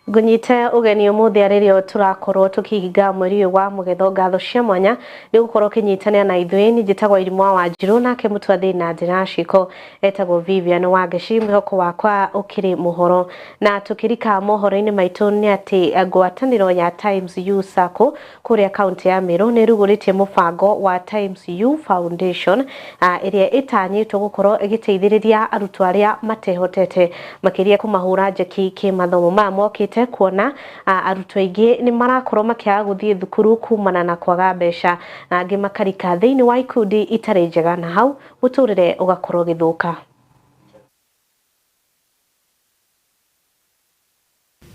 Ngunyite ugeni umuthi arĩrĩo tũrakorwo tũkĩhinga mweri ũyũ wa mũgetho. Ngatho cia mwanya nĩ gũkorwo ũkĩnyitanĩra na ithuĩ. Niĩ njĩtagwo Irimũ wa Wanjirũ, nake mũtwathĩ na njĩra ya ciĩko etagwo Vivian Wangeci. Mwĩhoko wakwa ũkĩrĩ mũhoro na tũkĩrika mohoro-inĩ maitũ nĩ atĩ ngwatanĩro ya Times U Sacco kũrĩa kaunti ya Meru nĩ ĩrugũrĩtie mũbango wa Times U Foundation ĩrĩa ĩtanyĩtwo gũkorwo ĩgĩteithĩrĩria arutwo arĩa matehotete makĩria kũmahũra njeki kĩmathomo. Maya mokĩte kuona arutwo aingĩ nĩ marakorwo makĩaga gũthiĩ thukuru kumana na kwaga mbeca, na angĩ makarika thĩinĩ wa ikundi itarĩ njega, na hau mũtũrĩre ũgakorwo ũgĩthũka.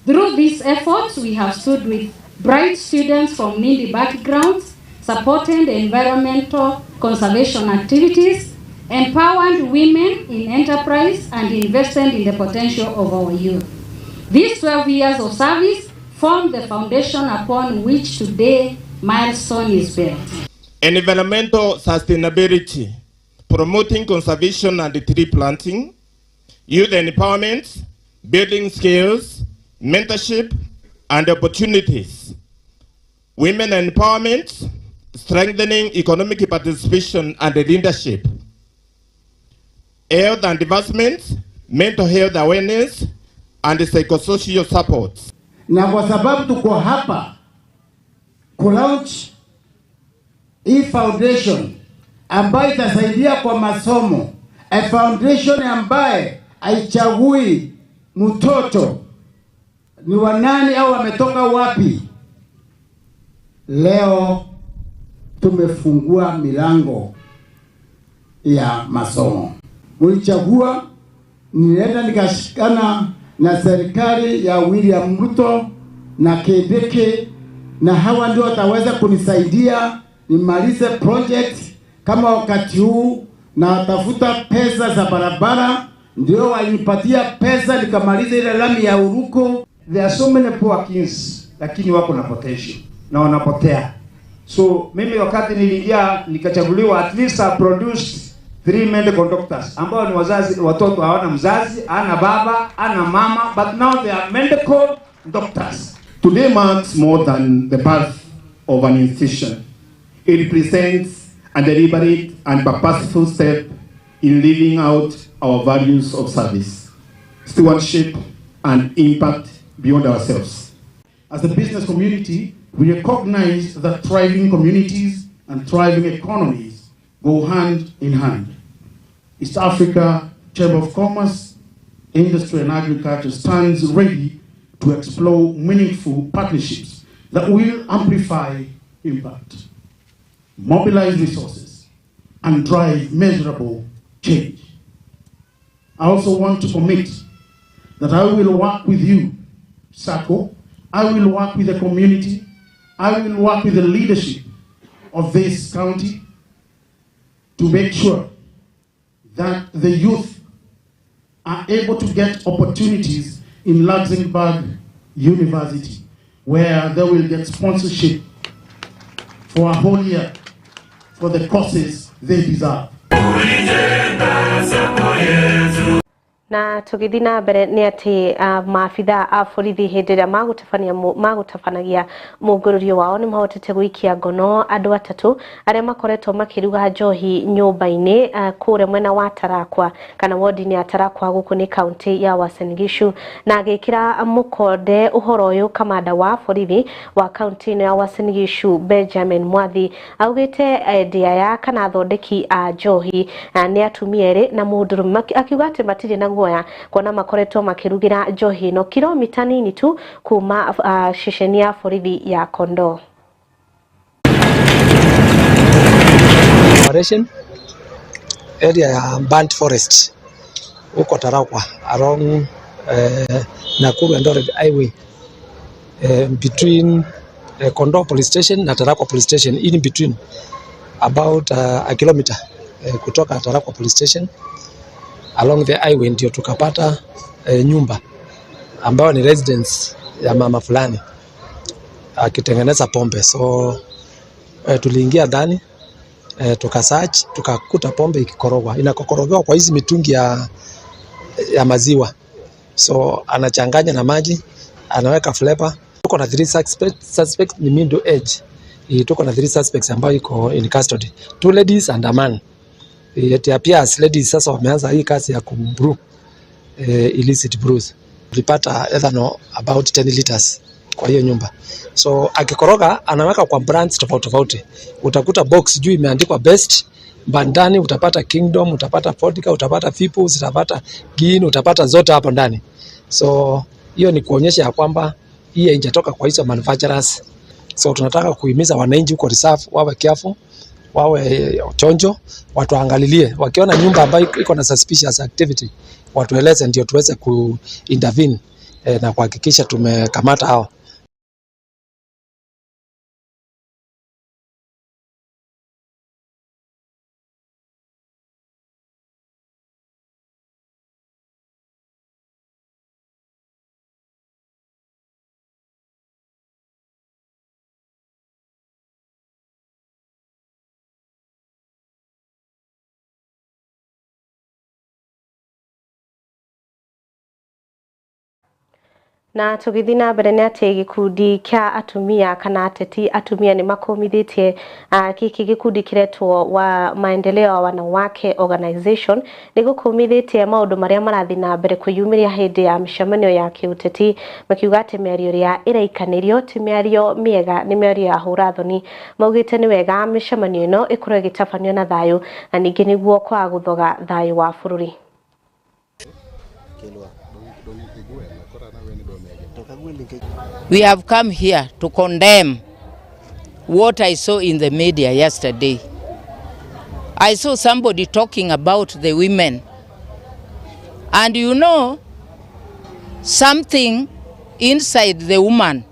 Through these efforts, we have stood with bright students from needy backgrounds, supported environmental conservation activities, empowered women in enterprise, and invested in the potential of our youth. These 12 years of service form the foundation upon which today milestone is built. Environmental sustainability, promoting conservation and tree planting, youth empowerment, building skills, mentorship and opportunities, women empowerment, strengthening economic participation and leadership, health and advancement, mental health awareness and psychosocial support. Na kwa sababu tuko hapa kulaunch hii foundation ambayo itasaidia kwa masomo, a foundation ambaye haichagui mtoto ni wa nani au ametoka wapi. Leo tumefungua milango ya masomo. Mlichagua, nilienda nikashikana na serikali ya William Ruto na Kindiki, na hawa ndio wataweza kunisaidia nimalize project kama wakati huu na tafuta pesa za barabara, ndio walinipatia pesa nikamaliza ile lami ya Uruku. There are so many poor kids, lakini wako na potential na wanapotea. So mimi wakati niliingia nikachaguliwa, at least I produced 3 medical doctors ambao ni wazazi, watoto hawana mzazi, hana baba, hana mama, but now they are medical doctors. Today marks more than the birth of an institution. It represents a deliberate and purposeful step in living out our values of service, stewardship, and impact beyond ourselves. As a business community, we recognize that thriving communities and thriving economies go hand in hand. East Africa Chamber of Commerce, Industry and Agriculture stands ready to explore meaningful partnerships that will amplify impact, mobilize resources, and drive measurable change. I also want to commit that I will work with you, SACCO, I will work with the community, I will work with the leadership of this county to make sure that the youth are able to get opportunities in Luxembourg University, where they will get sponsorship for a whole year for the courses they deserve. Na tũgĩthiĩ na mbere nĩ atĩ maabitha a borithi hĩndĩ ĩrĩa magũtabanagia mũngũrũrio wao nĩ mahotete gũikia ngono andũ atatũ arĩa makoretwo makĩruga njohi nyũmba-inĩ kũrĩa mwena wa Tarakwa kana wodi-inĩ ya Tarakwa gũkũ nĩ kaunti ya Uasin Gishu. Na agĩkĩra mũkonde ũhoro ũyũ, kamanda wa borithi wa kaunti ĩno ya Uasin Gishu Benjamin Mwathi augĩte endia aya kana athondeki a njohi nĩ atumia erĩ na mũndũrũme, akiuga atĩ matirĩ na guoya kuona makoretwo makĩrugĩra njohi ĩno kilomita nini tu kuma ceceni ya borithi ya Kondoo. Operation area ya Burnt Forest huko Tarakwa along Nakuru Eldoret Highway, between Kondoo Police Station na Tarakwa Police Station, in between about a kilometer kutoka Tarakwa Police Station along the highway, ndio tukapata nyumba ambayo ni residence ya mama fulani akitengeneza pombe. So tuliingia ndani, tukasearch, tukakuta pombe ikikorogwa, inakokorogewa kwa hizi mitungi ya maziwa. So anachanganya na maji, anaweka flavor. Tuko na 3 suspect ni middle age. Tuko na 3 suspects ambao iko in custody, 2 ladies and a man. It appears ladies sasa wameanza hii kazi ya kubrew illicit brews. Tulipata ethanol about 10 liters kwa hiyo nyumba. So akikoroga anaweka kwa brands tofauti tofauti. Utakuta box juu imeandikwa Best, ndani utapata Kingdom, utapata Vodka, utapata Peoples, utapata Gin, utapata zote hapo ndani. So hiyo ni kuonyesha ya kwamba hii haijatoka kwa hizo manufacturers. So tunataka kuhimiza wananchi huko reserve wawe careful, wawe chonjo, watuangalilie. Wakiona nyumba ambayo iko na suspicious activity, watueleze ndio tuweze ku intervene na kuhakikisha tumekamata hao. Na tũgĩthiĩ na mbere nĩ atĩ gĩkundi kĩa atumia kana ateti atumia nĩ makũmithĩtie gĩkĩ gĩkundi kĩretwo wa Maendeleo ya Wanawake Organization nĩ gũkũmithĩtie maũndũ marĩa marathiĩ na mbere kwĩyumĩria hĩndĩ ya mĩcemanio ya kĩũteti, makiuga atĩ mĩario ĩrĩa ĩraikanĩrio ti mĩario mĩega, nĩ mĩario ya hũra thoni. Maugĩte nĩ wega mĩcemanio ĩno ĩkorwo ĩgĩtabanio na thayũ na ningĩ nĩguo kwaga gũthoga thayũ wa bũrũri. We have come here to condemn what I saw in the media yesterday. I saw somebody talking about the women. And you know, something inside the woman,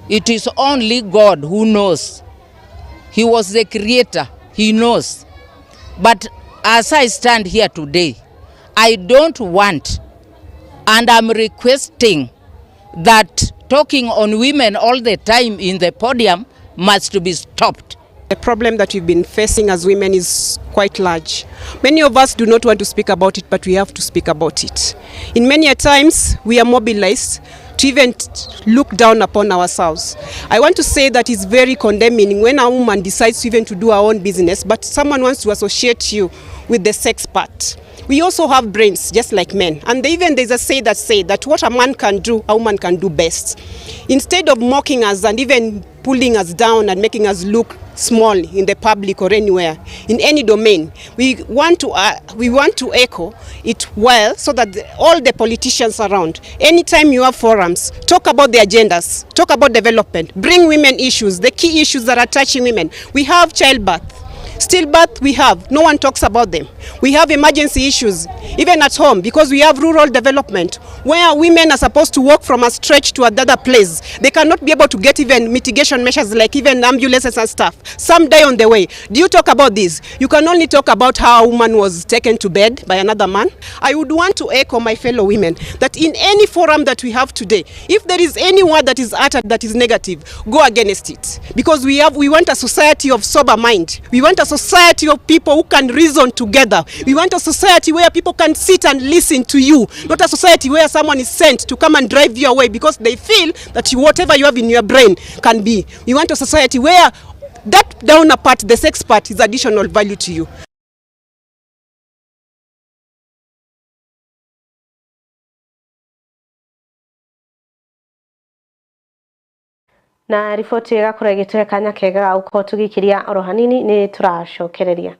it is only God who knows. He was the creator, he knows. But as I stand here today, I don't want, and I'm requesting that talking on women all the time in the podium must be stopped. The problem that we've been facing as women is quite large. Many of us do not want to speak about it, but we have to speak about it. In many a times, we are mobilized to even look down upon ourselves. I want to say that it's very condemning when a woman decides even to do her own business, but someone wants to associate you with the sex part. We also have brains, just like men. And even there's a say that say that what a man can do, a woman can do best. Instead of mocking us and even pulling us down and making us look small in the public or anywhere, in any domain, we want to echo it well so that all the politicians around, anytime you have forums, talk about the agendas, talk about development, bring women issues, the key issues that are touching women. We have childbirth. Stillbirth we have, no one talks about them. We have emergency issues, even at home, because we have rural development, where women are supposed to walk from a stretch to another place. They cannot be able to get even mitigation measures like even ambulances and stuff. Some die on the way. Do you talk about this? You can only talk about how a woman was taken to bed by another man. I would want to echo my fellow women that in any forum that we have today, if there is any word that is uttered that is negative, go against it. Because we want a society of sober mind. We want a society of people who can reason together. We want a society where people can sit and listen to you, not a society where someone is sent to come and drive you away because they feel that you, whatever you have in your brain can be. We want a society where that downer part, the sex part, is additional value to you. Na riboti ĩgakorwo ĩgĩtũhe kanya kega ga gũkorwo tũgĩikĩria oro hanini nĩ tũracokereria.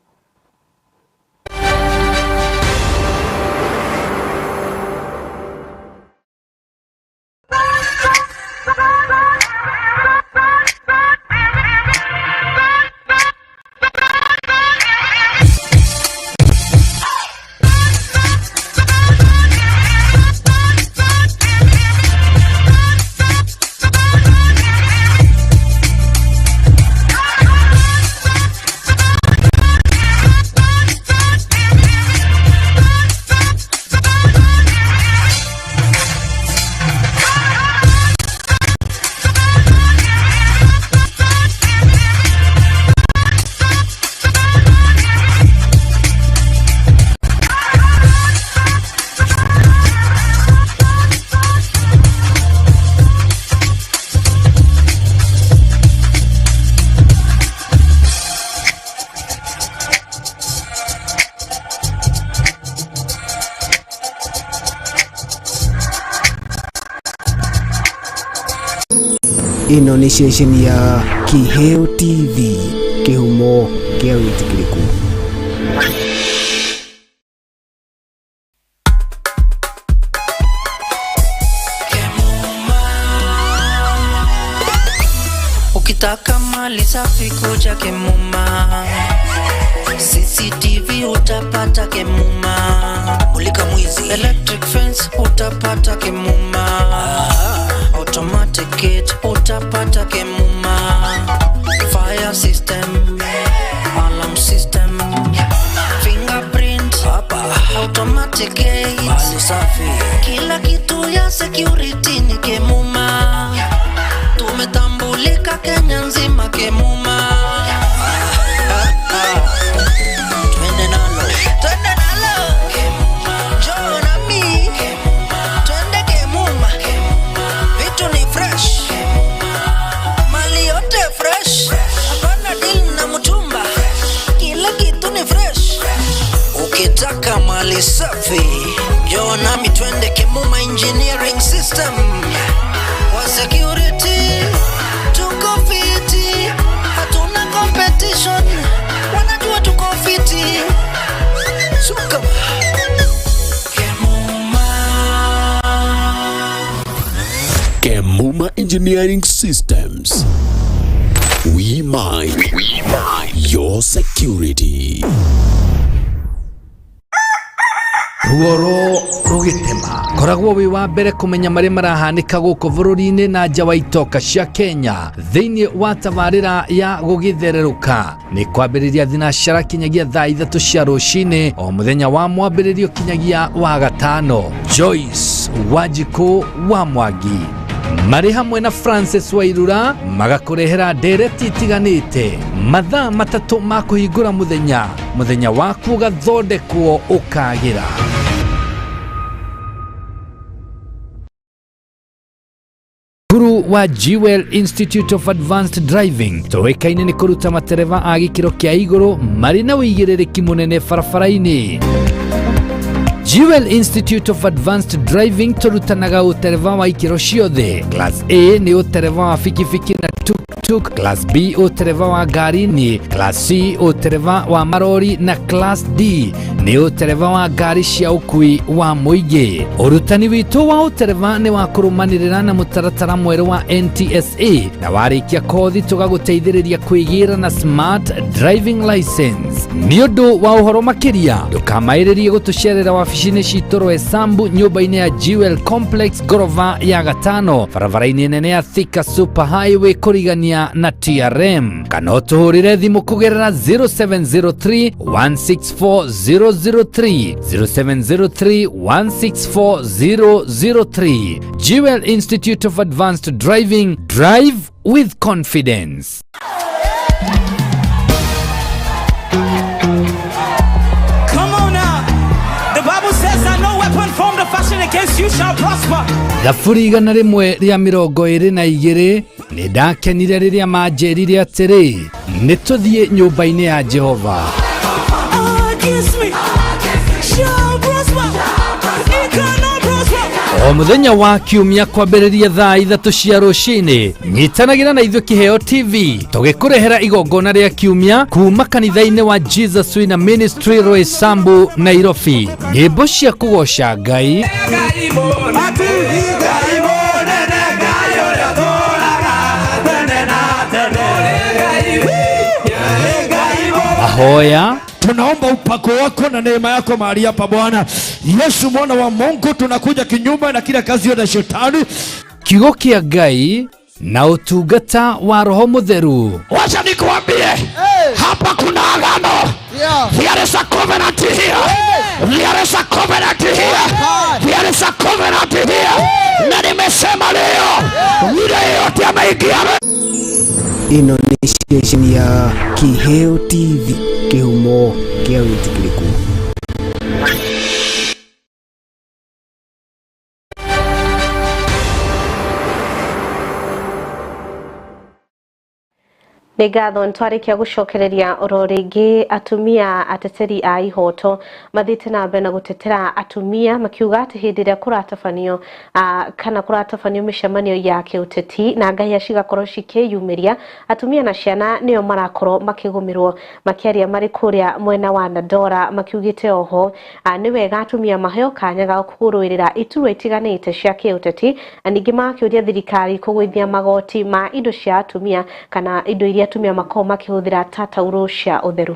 Ĩno nĩ ceceni ya Kiheo TV, kĩhumo kĩa wĩtĩkĩrĩku. Ukitaka mali safi kuja Kemuma, CCTV utapata Kemuma, mulika mwizi, electric fence utapata Kemuma, automatic gate utapata Kemuma, fire system, alarm system, fingerprint, automatic gate, mali safi, kila kitu ya security ni Kemuma. Tumetambulika Kenya nzima Kemuma. Twende nalo, twende nalo Kemuma. Njoo nami Kemuma. Twende Kemuma. Vitu ni fresh Kemuma. Mali yote fresh, hapana deal na mtumba, kila kitu ni fresh. Ukitaka mali safi, njoo nami twende Kemuma Engineering System. Kwa security tuko fiti, hatuna competition, wanajua tuko fiti. Suka Kemuma. Kemuma Engineering Systems. We mind your security. Ruoro rũgĩtema koragwo wĩ wa mbere kũmenya marĩa marahanĩka gũkũ bũrũri-inĩ na nja wa itoka cia Kenya thĩinĩ wa tabarĩra ya gũgĩthererũka nĩ kwambĩrĩria thinacara kinyagia thaa 3 cia rũcinĩ o mũthenya wa mwambĩrĩrio kinyagia wa gatano. Joyce Wanjikũ wa Mwangi marĩ hamwe na Francis Wairura magakũrehera ndereti itiganĩte mathaa 3 ma kũhingũra mũthenya mũthenya waku ũgathondekwo ũkagĩra. Guru wa Jewel Institute of Advanced Driving tũĩkaine nĩ kũruta matereba a gĩkĩro kĩa igũrũ marĩ na ũigĩrĩrĩki mũnene barabara-inĩ. Jewel Institute of Advanced Driving tũrutanaga ũtereba wa ikĩro ciothe. Class A nĩ ũtereba wa bikibiki na tuk-tuk, Class B ũtereba wa ngari-inĩ, Class C ũtereba wa marori na Class D nĩ ũtereba wa ngari cia ũkui wa mũingĩ. Ũrutani witũ wa ũtereba nĩ wa kũrũmanĩrĩra na mũtaratara mwerũ wa NTSA na warĩkia kothi tũgagũteithĩrĩria kwĩgĩra na smart driving license. Nĩ ũndũ wa ũhoro makĩria ndũkamaĩrĩrie gũtũcerera wabici-inĩ citũ Roysambu nyũmba-inĩ ya Jewel Complex ngorova ya gatano barabara-inĩ nene ya Thika Super Highway kũrigania na TRM, kana ũtũhũrĩre thimũ kũgerera 0703 164 003 0703 164 003. Jewel Institute of Advanced Driving, drive with confidence. Come on now. The Bible says that no weapon formed or fashioned against you shall prosper. Thaburi 122 nĩ ndakenire rĩrĩa manjĩrire atĩrĩ nĩ tũthiĩ nyũmba-inĩ ya Jehova. O mũthenya wa kiumia kwambĩrĩria thaa 3 cia rũcinĩ nyitanagĩra na ithuĩ Kiheo TV tũgĩkũrehera igongona rĩa kiumia kuma kanitha-inĩ wa Jesus Winner Ministry Roysambu Nairobi. Nyĩmbo cia kũgoca Ngai, mahoya. Tunaomba upako wako na neema yako mahali hapa Bwana Yesu mwana wa Mungu, tunakuja kinyume na kila kazi ya shetani. Kiugo kĩa Ngai na ũtungata wa Roho Mũtheru. Wacha nikuambie, hapa kuna agano. There is a covenant here. There is a covenant here. There is a covenant here. Na nimesema leo, yule yeyote ameingia. Ĩno nĩ ceceni ya Kiheo TV, kĩhumo kĩa wĩtĩkĩrĩku. Nĩ ngatho nĩtwarĩkia gũcokereria oro rĩngĩ atumia ateteri a ihoto mathiĩte na mbere na gũtetera atumia makiuga atĩ hĩndĩ ĩrĩa kũratabanio kana kũratabanio mĩcemanio ya kĩũteti na ngahĩha cigakorwo cikĩyumĩria atumia na ciana nĩo marakorwo makĩgũmĩrwo. Makĩaria marĩ kũrĩa mwena wa Dandora makiugĩte oho nĩ wega atumia maheo kanya ga kũrũĩrĩra iturwa itiganĩte cia kĩũteti na ningĩ magakĩũria thirikari kũgũithia magoti ma indo cia atumia kana indo iria atumia makoragwo makĩhũthĩra ta tauro cia ũtheru.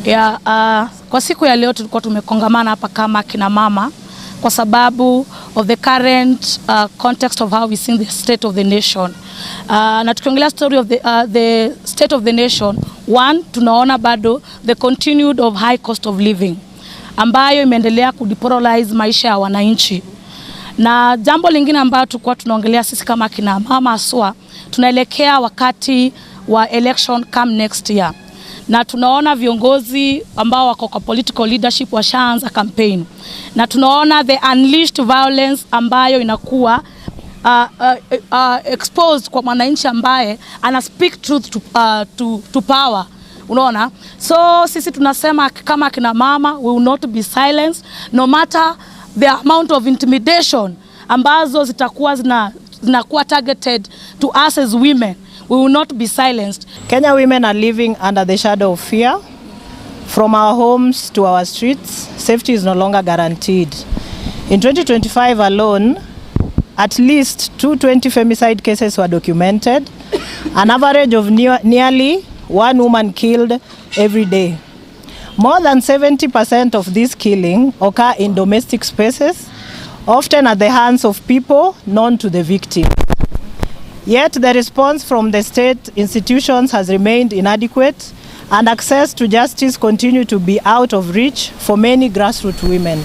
Ya, kwa siku ya leo tulikuwa tumekongamana hapa kama kina mama kwa sababu of the current context of how we see the state of the nation. Na tukiongelea story of the state of the nation, one, tunaona bado the continued of high cost of living ambayo imeendelea kudepolarize maisha ya wananchi. Na jambo lingine ambayo tulikuwa tunaongelea sisi kama kina mama aswa, tunaelekea wakati wa election come next year. Na tunaona viongozi ambao wako kwa political leadership washaanza campaign. Na tunaona the unleashed violence ambayo inakuwa exposed kwa mwananchi ambaye ana speak truth to power. Unaona? So sisi tunasema kama kina mama, we will not be silenced no matter the amount of intimidation ambazo zitakuwa zinakuwa targeted to us as women. We will not be silenced. Kenya women are living under the shadow of fear. From our homes to our streets, safety is no longer guaranteed. In 2025 alone, at least 220 femicide cases were documented, an average of nearly one woman killed every day. More than 70% of these killings occur in domestic spaces, often at the hands of people known to the victim. Yet the response from the state institutions has remained inadequate, and access to justice continue to be out of reach for many grassroots women.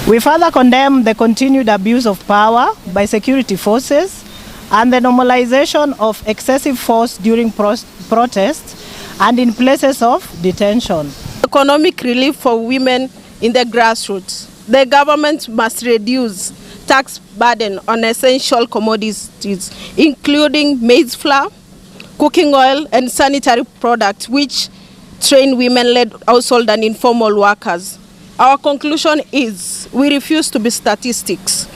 We further condemn the continued abuse of power by security forces and the normalization of excessive force during protests and in places of detention. Economic relief for women in the grassroots. The government must reduce tax burden on essential commodities, including maize flour, cooking oil, and sanitary products, which train women-led household and informal workers. Our conclusion is we refuse to be statistics.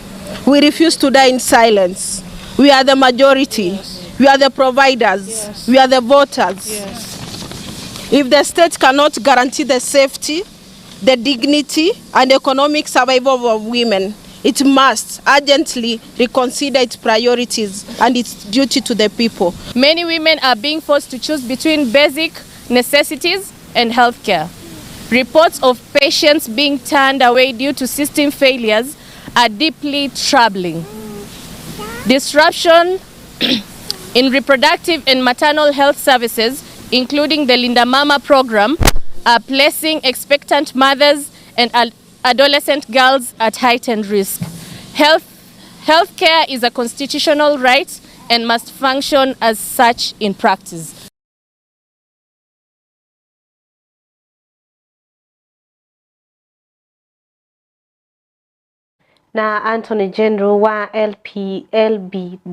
We refuse to die in silence. We are the majority. Yes. We are the providers. Yes. We are the voters. Yes. If the state cannot guarantee the safety, the dignity, and economic survival of women, it must urgently reconsider its priorities and its duty to the people. Many women are being forced to choose between basic necessities and healthcare. Reports of patients being turned away due to system failures are deeply troubling. Disruption in reproductive and maternal health services, including the Linda Mama program, are placing expectant mothers and adolescent girls at heightened risk. Healthcare is a constitutional right and must function as such in practice. Na Anthony General wa LPLBDA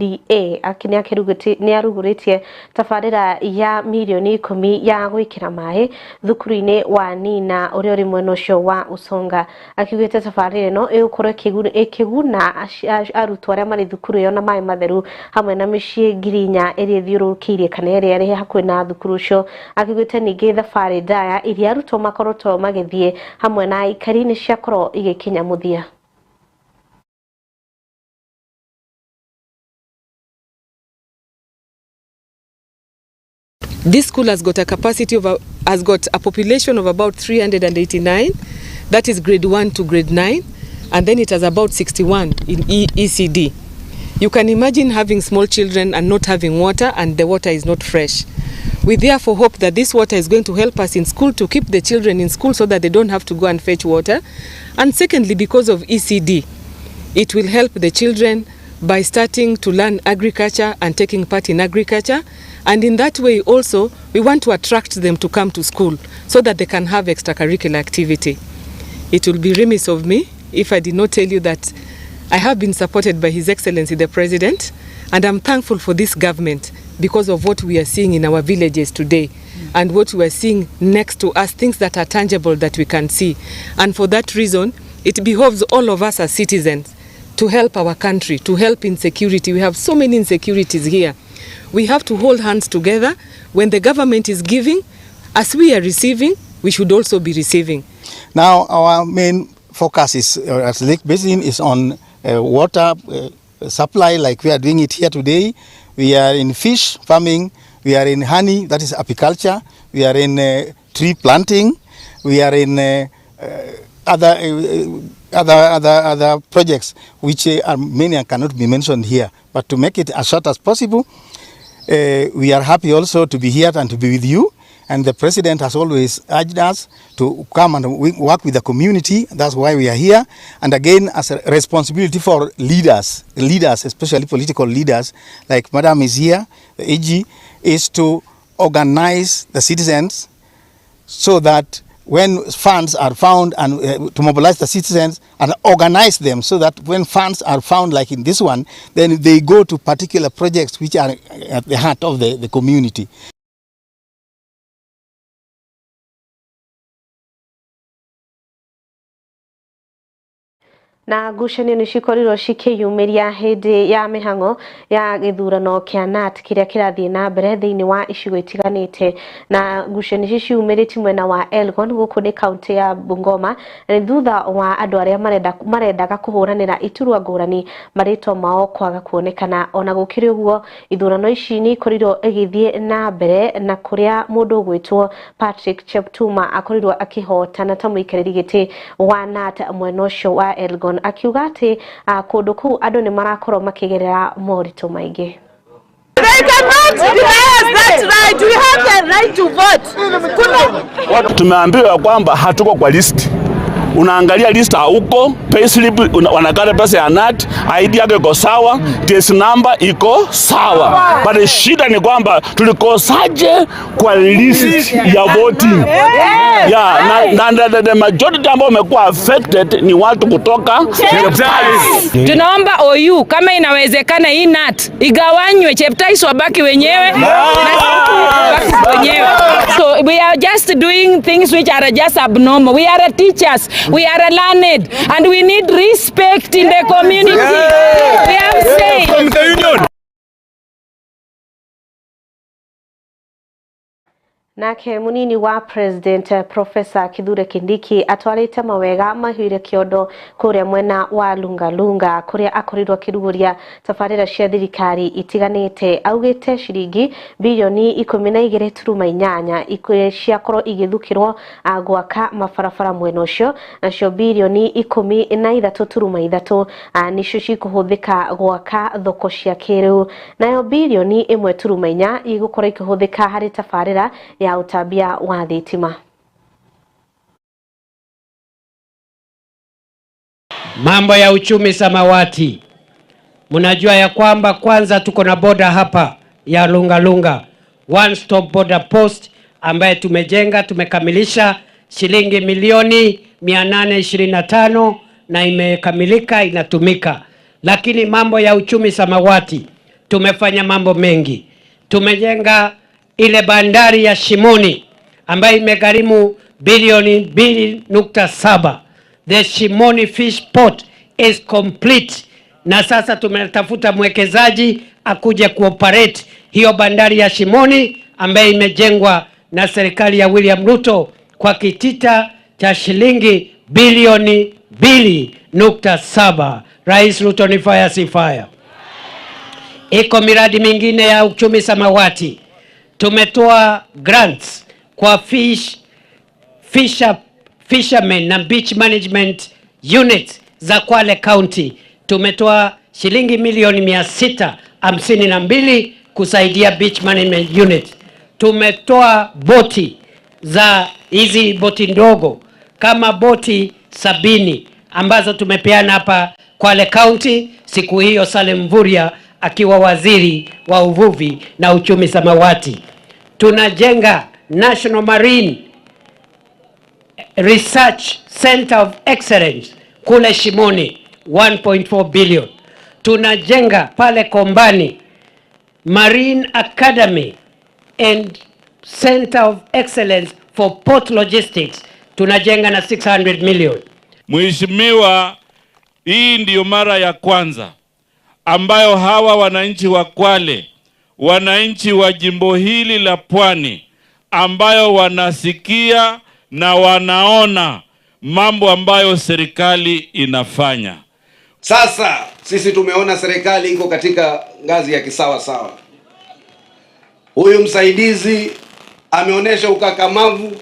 nĩarugũrĩtie tabarĩra ya mirioni 10 ya gwĩkĩra maĩ thukuru-inĩ wa Nina ũrĩa ũrĩ mwena ũcio wa Usonga. Akiugĩte tabarĩra ĩno ĩgũkorwo ĩkĩguna arutwo arĩa marĩ thukuru ĩyo na maĩ matheru hamwe na mĩciĩ 4,000 ĩrĩa ĩthiũrũrũkĩirie kana ĩrĩa ĩrĩ hakuhĩ na thukuru ũcio. Akiugĩte ningĩ thabarĩ ndaya iria arutwo makoretwo magĩthiĩ hamwe na aikari nĩ ciakorwo igĩkinya mũthia. This school has got a capacity of has got a population of about 389, that is grade 1 to grade 9, and then it has about 61 in ECD. You can imagine having small children and not having water, and the water is not fresh. We therefore hope that this water is going to help us in school to keep the children in school so that they don't have to go and fetch water. And secondly, because of ECD, it will help the children by starting to learn agriculture and taking part in agriculture. And in that way also, we want to attract them to come to school so that they can have extracurricular activity. It will be remiss of me if I did not tell you that I have been supported by His Excellency the President, and I'm thankful for this government because of what we are seeing in our villages today and what we are seeing next to us, things that are tangible that we can see. And for that reason, it behoves all of us as citizens to help our country, to help in security. We have so many insecurities here. We have to hold hands together. When the government is giving, as we are receiving, we should also be receiving. Now, our main focus is at Lake Basin is on water supply, like we are doing it here today. We are in fish farming, we are in honey, that is apiculture, we are in tree planting, we are in other projects which are many and cannot be mentioned here. But to make it as short as possible, we are happy also to be here and to be with you. And the president has always urged us to come and work with the community. That's why we are here. And again, as a responsibility for leaders, especially political leaders, like Madam is here, the AG, is to organize the citizens so that when funds are found, and to mobilize the citizens and organize them so that when funds are found, like in this one, then they go to particular projects which are at the heart of the community. Na ngucanio nĩ cikorirwo cikĩyumĩria hĩndĩ ya mĩhang'o ya gĩthurano kĩa KNUT kĩrĩa kĩrathiĩ na mbere thĩinĩ wa icigo itiganĩte. Na ngucanio ici ciumĩrĩte mwena wa Elgon gũkũ nĩ kaunti ya Bungoma, na thutha wa andũ arĩa marendaga kũhũranĩra iturwa ngũrani marĩtwa mao kwaga kuonekana. Ona gũkĩrĩ ũguo, ithurano ici nĩ ikorirwo igĩthiĩ na mbere, na kũrĩa mũndũ ũgwĩtwo Patrick Cheptuma akorirwo akĩhotana ta mũikarĩri gĩtĩ wa KNUT mwena ũcio wa Elgon, akiuga atĩ kũndũ kũu andũ nĩ marakorwo makĩgerera moritũ maingĩ. They cannot deny us that right. We have the right to vote. Tumeambiwa kwamba hatuko kwa list. Unaangalia list huko, payslip wanakata pesa ya KNUT, ID yake iko sawa, TS number iko sawa. But shida ni kwamba tulikosaje kwa list ya voting. Yeah, na the majority ambao wamekuwa affected ni watu kutoka Cheptais. Tunaomba OU kama inawezekana hii KNUT igawanywe, Cheptais wabaki wenyewe na wenyewe. So we are just doing things which are just abnormal. We are teachers. We are learned, and we need respect in the community. Yeah. We have said from the union. Nake munini wa President Professor Kithure Kindiki atwarite mawega mahuire kiondo kuria mwena wa Lungalunga kuria akorirwo akiruguria tabarira cia thirikari itiganite. Augite ciringi bilioni 12.8 ciakorwo igithukirwo gwaka mabarabara mwena ucio, nacio bilioni 13.3 nicio cikuhuthika gwaka thoko cia kiriu, nayo bilioni 1.4 igukorwo ikihuthika hari tabarira ya utabia wa thitima. Mambo ya uchumi samawati, mnajua ya kwamba kwanza tuko na boda hapa ya Lungalunga, one stop border post ambaye tumejenga, tumekamilisha shilingi milioni 825 na imekamilika, inatumika. Lakini mambo ya uchumi samawati tumefanya mambo mengi. Tumejenga ile bandari ya Shimoni ambayo imegharimu bilioni 2.7. The Shimoni Fish Port is complete. Na sasa tumetafuta mwekezaji akuje kuoperate hiyo bandari ya Shimoni ambayo imejengwa na serikali ya William Ruto kwa kitita cha shilingi bilioni 2.7. Rais Ruto ni fire, si fire. Iko miradi mingine ya uchumi samawati. Tumetoa grants kwa fishermen na beach management unit za Kwale County. Tumetoa shilingi milioni 652 kusaidia beach management unit. Tumetoa boti za hizi boti ndogo kama boti 70 ambazo tumepeana hapa Kwale County. Siku hiyo Salim Mvurya akiwa waziri wa uvuvi na uchumi samawati. Tunajenga National Marine Research Center of Excellence kule Shimoni, 1.4 billion. Tunajenga pale Kombani Marine Academy and Center of Excellence for Port Logistics, tunajenga na 600 million. Mheshimiwa, hii ndiyo mara ya kwanza ambayo hawa wananchi wa Kwale, wananchi wa jimbo hili la Pwani, ambayo wanasikia na wanaona mambo ambayo serikali inafanya. Sasa sisi tumeona serikali iko katika ngazi ya kisawa sawa. Huyu msaidizi ameonesha ukakamavu,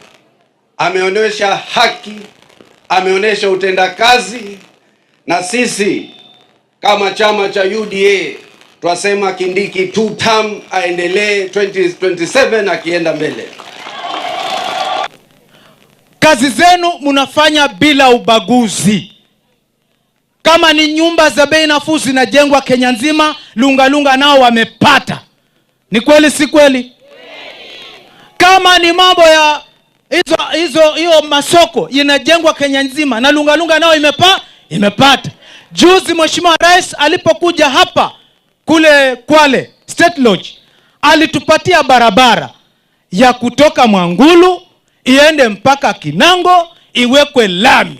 ameonesha haki, ameonesha utendakazi, na sisi kama chama cha UDA twasema Kindiki 2 term aendelee 2027 akienda mbele. Kazi zenu mnafanya bila ubaguzi. Kama ni nyumba za bei nafuu zinajengwa Kenya nzima, Lungalunga nao wamepata. Ni kweli si kweli? Kama ni mambo ya hizo hiyo masoko inajengwa Kenya nzima na Lungalunga nao imepata. Juzi Mheshimiwa Rais alipokuja hapa kule Kwale State Lodge alitupatia barabara ya kutoka Mwangulu iende mpaka Kinango iwekwe lami.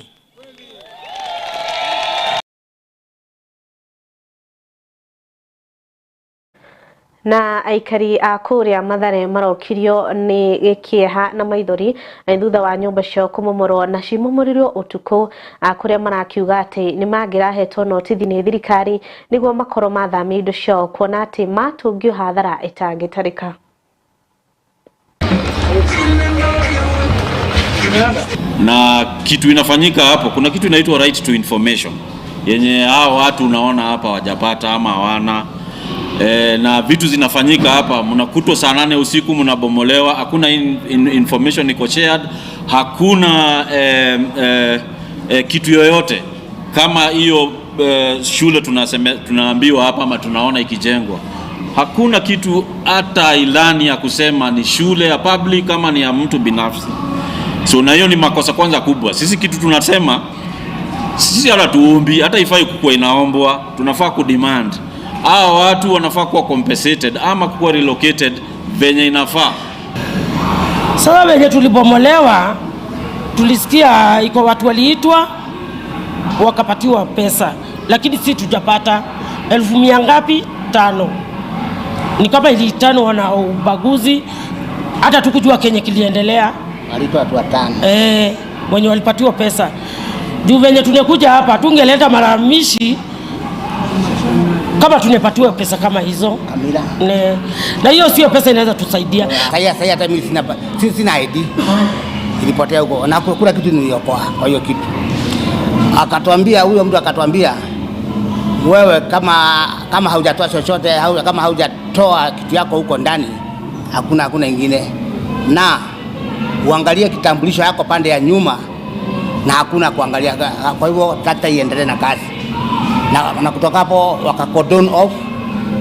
Na aikari a kuria Mathare marokirio ni gikieha na maithori thutha wa nyumba ciao kumomorwo na cimomorirwo utuku kuria marakiuga ati ni mangirahetwo notithi ni thirikari niguo makorwo mathamia indo ciao kuona ati matungio hathara itangitarika. Na kitu inafanyika hapo, kuna kitu inaitwa right to information yenye hao watu unaona hapa wajapata ama hawana. Na vitu zinafanyika hapa, mnakutwa saa 8 usiku mnabomolewa, hakuna information iko shared, hakuna kitu yoyote kama hiyo. Shule tunaambiwa hapa ama tunaona ikijengwa, hakuna kitu hata ilani ya kusema ni shule ya public kama ni ya mtu binafsi. So na hiyo ni makosa kwanza kubwa. Sisi kitu tunasema, sisi hata tuombi, hata ifai kukua inaombwa, tunafaa kudemand hao watu wanafaa kuwa compensated ama kuwa relocated venye inafaa. Sasa wenye tulibomolewa tulisikia iko watu waliitwa wakapatiwa pesa, lakini si tujapata 1,000 ngapi 5. Ni kama ilitano na ubaguzi, hata tukujua kenye kiliendelea. Waliitwa watu 5. Wenye walipatiwa pesa. Juu venye tunakuja hapa tungeleta malalamishi kama tunepatiwa pesa kama hizo. Kamila. Na hiyo sio pesa inaweza tusaidia. Sasa hata mimi sina ID. Ilipotea huko na kuna kitu niliokoa kwa hiyo kitu. Akatuambia huyo mtu akatuambia, wewe kama haujatoa chochote, kama haujatoa kitu yako huko ndani, hakuna ingine. Na uangalie kitambulisho yako pande ya nyuma na hakuna kuangalia. Kwa hivyo tata iendelee na kazi. Na kutoka hapo waka cordon off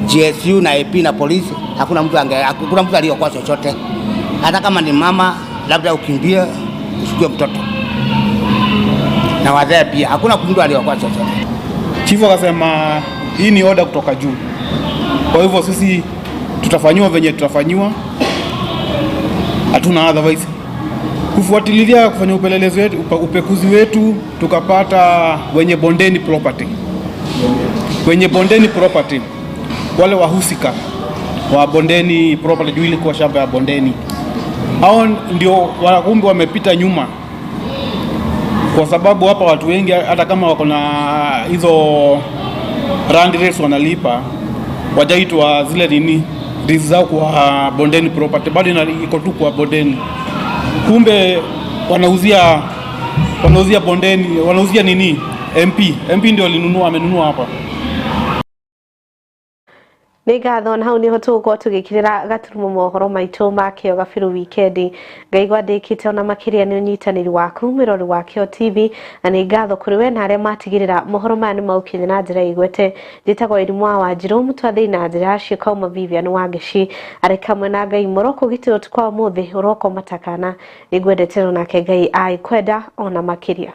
GSU na AP na polisi, hakuna mtu aliyokuwa chochote. Hata kama ni mama labda ukimbie usikie mtoto. Na wazee pia hakuna mtu aliyokuwa chochote. Chifu akasema hii ni order kutoka juu. Kwa hivyo sisi tutafanywa venye tutafanywa. Hatuna otherwise. Kufuatilia kufanya upelelezi wetu, upekuzi wetu, tukapata wenye Bondeni property. Wenye Bondeni property, wale wahusika wa Bondeni property, juu ilikuwa shamba ya Bondeni. Hao ndio wanakumbi wamepita nyuma. Kwa sababu hapa watu wengi hata kama wako na hizo land rates wanalipa, wajaitwa zile nini rizi zao kwa Bondeni property, bado iko tu kwa Bondeni. Kumbe wanauzia Bondeni, wanauzia nini MP ndio alinunua, amenunua hapa. Nĩ ngatho na hau niho tũgũkorwo tũgĩkĩrĩra gaturumo mohoro maitũ ma Kĩo Gabiru wikendi. Ngaigua ndĩkĩte ona makĩria nĩ ũnyitanĩri waku mwĩrori wa Kĩo TV, na nĩ ngatho kũrĩ we na arĩa matigĩrĩra mohoro maya nĩ maũkinya na njĩra igwete. Njĩtagwo Irimũ wa Wanjirũ, mũtwathĩi na njĩra ya ciĩko Vivian Wangeci arĩ kamwe na Ngai mũroko gĩtĩo ũtukũ wa ũmũthĩ ũroko matakana. Nĩngwendete nake Ngai agĩkwenda ona makĩria.